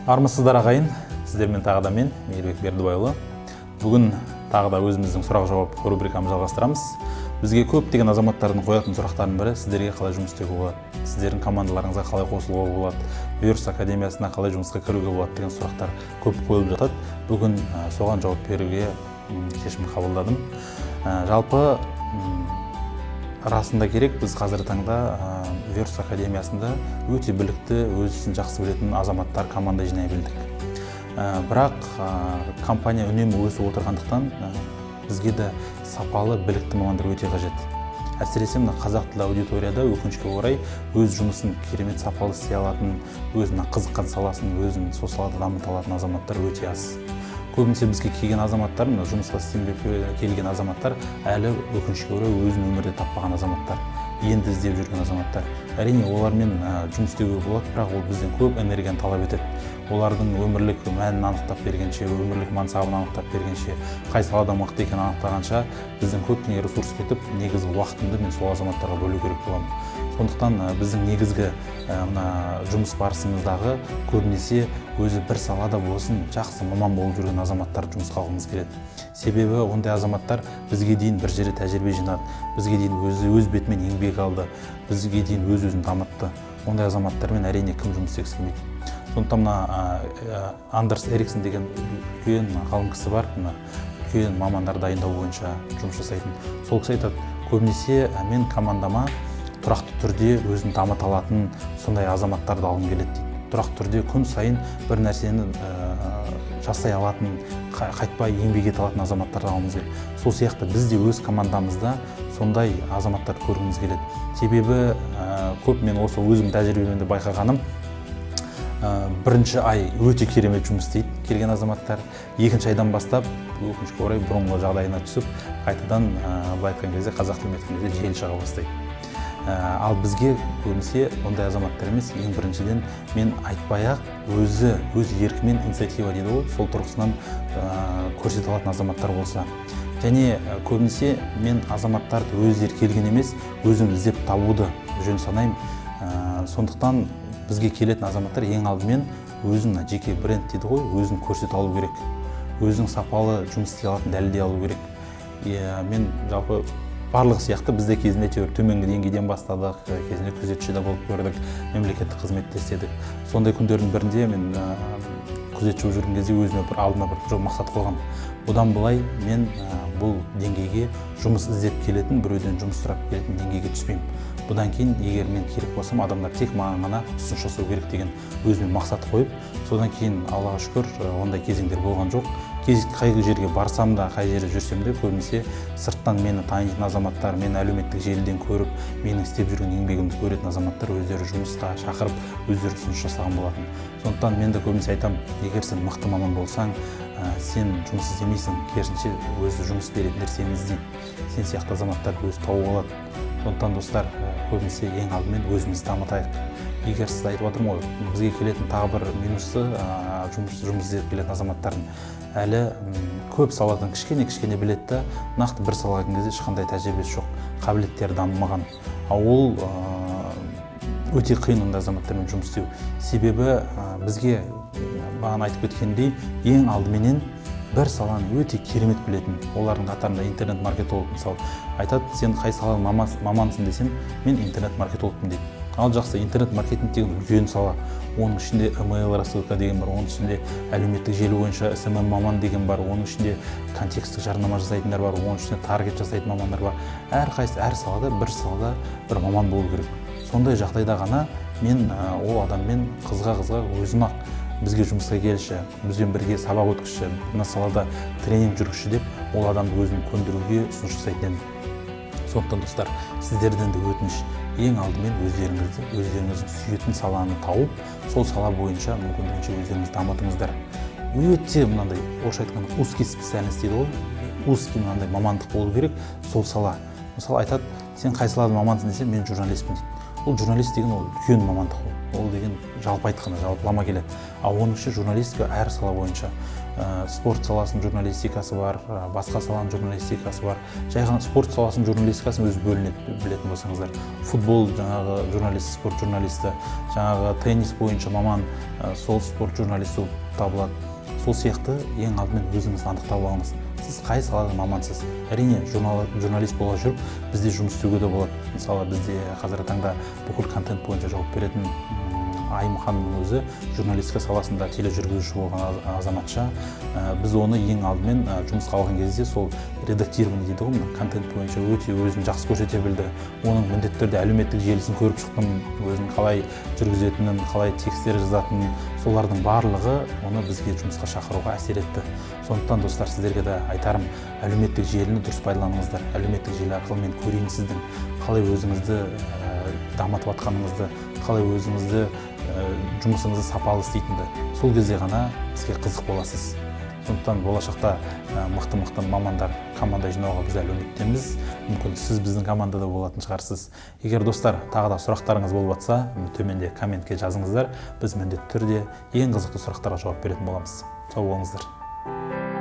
Армысыздар, ағайын! Сіздермен тағы да мен, Мейірбек Бердібайұлы. Бүгін тағы да өзіміздің сұрақ жауап рубрикамызды жалғастырамыз. Бізге көптеген азаматтардың қоятын сұрақтарының бірі: сіздерге қалай жұмыс істеуге болады, сіздердің командаларыңызға қалай қосылуға болады, Вирус академиясына қалай жұмысқа кіруге болады деген сұрақтар көп қойылып жатады. Бүгін соған жауап беруге шешім қабылдадым. Жалпы, расында керек, біз қазіргі таңда Вирус академиясында өте білікті, өз ісін жақсы білетін азаматтар команда жинай білдік. Бірақ компания үнемі өсіп отырғандықтан, бізге де сапалы, білікті мамандар өте қажет. Әсіресе мына қазақ тілді аудиторияда, өкінішке орай, өз жұмысын керемет, сапалы істей алатын, өзінің қызыққан саласын, өзін сол салада дамыта алатын азаматтар өте аз. Көбінесе бізге келген азаматтар, мына жұмысқа істеймін деп келген азаматтар, әлі, өкінішке орай, өзін өмірде таппаған азаматтар, енді іздеп жүрген азаматтар. Әрине, олармен жұмыс істеуге болады, бірақ ол бізден көп энергияны талап етеді. Олардың өмірлік мәнін анықтап бергенше, өмірлік мансабын анықтап бергенше, қай салада мықты екенін анықтағанша, біздің көптеген ресурс кетіп, негізгі уақытымды мен сол азаматтарға бөлу керек боламын. Сондықтан біздің негізгі мына жұмыс барысымыздағы көбінесе өзі бір салада болсын жақсы маман болып жүрген азаматтарды жұмысқа алғымыз келеді. Себебі ондай азаматтар бізге дейін бір жерде тәжірибе жинады, бізге дейін өзі өз бетімен еңбек алды, бізге дейін өз өзін дамытты. Ондай азаматтармен, әрине, кім жұмыс істегісі келмейді? Сондықтан мына Андерс Эриксон деген үлкен ғалым кісі бар, мына үлкен мамандар дайындау бойынша жұмыс жасайтын. Сол кісі айтады: көбінесе мен командама тұрақты түрде өзін дамыта алатын сондай азаматтарды алғым келеді дейді. Тұрақты түрде күн сайын бір нәрсені жасай алатын, қайтпай еңбек ете алатын азаматтарды алғымыз келеді. Сол сияқты біз де өз командамызда сондай азаматтарды көргіміз келеді. Себебі көп мен осы өзім тәжірибемде байқағаным, бірінші ай өте керемет жұмыс істейді келген азаматтар, екінші айдан бастап, өкінішке орай, бұрынғы жағдайына түсіп, қайтадан, былай айтқан кезде, қазақ тілімен айтқан кезде, жел шыға бастайды. Ал бізге көбінесе ондай азаматтар емес, ең біріншіден, мен айтпай ақ өзі өз еркімен, инициатива дейді ғой, сол тұрғысынан көрсете алатын азаматтар болса. Және көбінесе мен азаматтарды өздері келген емес, өзім іздеп табуды жөн санаймын. Сондықтан бізге келетін азаматтар ең алдымен өзін, мына жеке бренд дейді ғой, өзін көрсете алу керек, өзінің сапалы жұмыс істей алатынын дәлелдей алу керек. Иә, мен жалпы барлығы сияқты біз де кезінде әйтеуір төменгі деңгейден бастадық, кезінде күзетші де болып көрдік, мемлекеттік қызметте істедік. Сондай күндердің бірінде мен күзетші болып жүрген кезде өзіме бір алдыма бір жоқ мақсат қойғанмын: бұдан былай мен бұл деңгейге, жұмыс іздеп келетін, біреуден жұмыс сұрап келетін деңгейге түспеймін. Бұдан кейін егер мен керек болсам, адамдар тек маған ғана ұсыныс жасау керек деген өзіме мақсат қойып, содан кейін, Аллаға шүкір, ондай кезеңдер болған жоқ. Қай жерге барсам да, қай жерде жүрсем де, көбінесе сырттан мені танитын азаматтар, мені әлеуметтік желіден көріп, менің істеп жүрген еңбегімді көретін азаматтар өздері жұмысқа шақырып, өздері ұсыныс жасаған болатын. Сондықтан мен де көбінесе айтамын: егер сен мықты маман болсаң, сен жұмыс іздемейсің, керісінше, өзі жұмыс беретіндер сені іздейді, сен сияқты азаматтарды өзі тауып алады. Сондықтан, достар, көбінесе ең алдымен өзімізді дамытайық. Егер сіз, айтып жатырмын ғой, бізге келетін тағы бір минусы, жұмыс іздеп келетін азаматтардың әлі көп саладан кішкене кішкене біледі да, нақты бір салаға келген кезде ешқандай тәжірибесі жоқ, қабілеттері дамымаған. Ал ол өте қиын ондай азаматтармен жұмыс істеу. Себебі бізге бағана айтып кеткендей, ең алдыменен бір саланы өте керемет білетін, олардың қатарында интернет маркетолог мысалы, айтады: «Сен қай саланың мамансың?» десем, «Мен интернет маркетологпын», – дейді. Ал жақсы, интернет маркетинг деген үлкен сала, оның ішінде email рассылка деген бар, оның ішінде әлеуметтік желі бойынша SMM маман деген бар, оның ішінде контекстік жарнама жасайтындар бар, оның ішінде таргет жасайтын мамандар бар. Әрқайсысы әр салада, бір салада бір маман болу керек. Сондай жағдайда ғана мен ол адаммен қызыға қызыға өзім ақ «Бізге жұмысқа келші, бізбен бірге сабақ өткізші, мына салада тренинг жүргізші» деп, ол адамды өзім көндіруге ұсыныс жасайтын едім. Сондықтан, достар, сіздерден де өтініш: ең алдымен өздеріңізді, өздеріңіздің сүйетін саланы тауып, сол сала бойынша мүмкіндігінше өздеріңізді дамытыңыздар. Өте мынандай, орысша айтқанда, узкий специальность дейді ғой, узкий мынандай мамандық болу керек сол сала. Мысалы, айтады: «Сен қай салада мамансың?» десем, «Мен журналистпін», – дейді. Ол журналист деген ол үлкен мамандық, ол деген жалпы айтқанда жалпылама келеді. Ал оның ішінде журналистика әр сала бойынша, спорт саласының журналистикасы бар, басқа саланың журналистикасы бар. Жай ғана спорт саласының журналистикасының өзі бөлінеді, білетін болсаңыздар. Футбол жаңағы журналист, спорт журналисті, жаңағы теннис бойынша маман, сол спорт журналисті болып табылады. Сол сияқты ең алдымен өзіңіз анықтап алыңыз, сіз қай салада мамансыз. Әрине, журналист бола жүріп, бізде жұмыс істеуге де болады. Мысалы, бізде қазіргі таңда бүкіл контент бойынша жауап беретін Айым ханымның өзі журналистика саласында тележүргізуші болған азаматша. Біз оны ең алдымен жұмысқа алған кезде сол редактирование дейді ғой, мына контент бойынша өте өзін жақсы көрсете білді. Оның міндетті түрде әлеуметтік желісін көріп шықтым, өзін қалай жүргізетінін, қалай тексттер жазатынын. Солардың барлығы оны бізге жұмысқа шақыруға әсер етті. Сондықтан, достар, сіздерге де айтарым: әлеуметтік желіні дұрыс пайдаланыңыздар. Әлеуметтік желі арқылы мен көрейін сіздің қалай өзіңізді дамытып жатқаныңызды, қалай өзіңізді, жұмысыңызды сапалы істейтінді. Сол кезде ғана бізге қызық боласыз. Сондықтан болашақта мықты мықты мамандар команда жинауға біз әлі үміттеміз. Мүмкін, сіз біздің командада болатын шығарсыз. Егер, достар, тағы да сұрақтарыңыз болып жатса, төменде комментке жазыңыздар. Біз міндетті түрде ең қызықты сұрақтарға жауап беретін боламыз. Сау болыңыздар!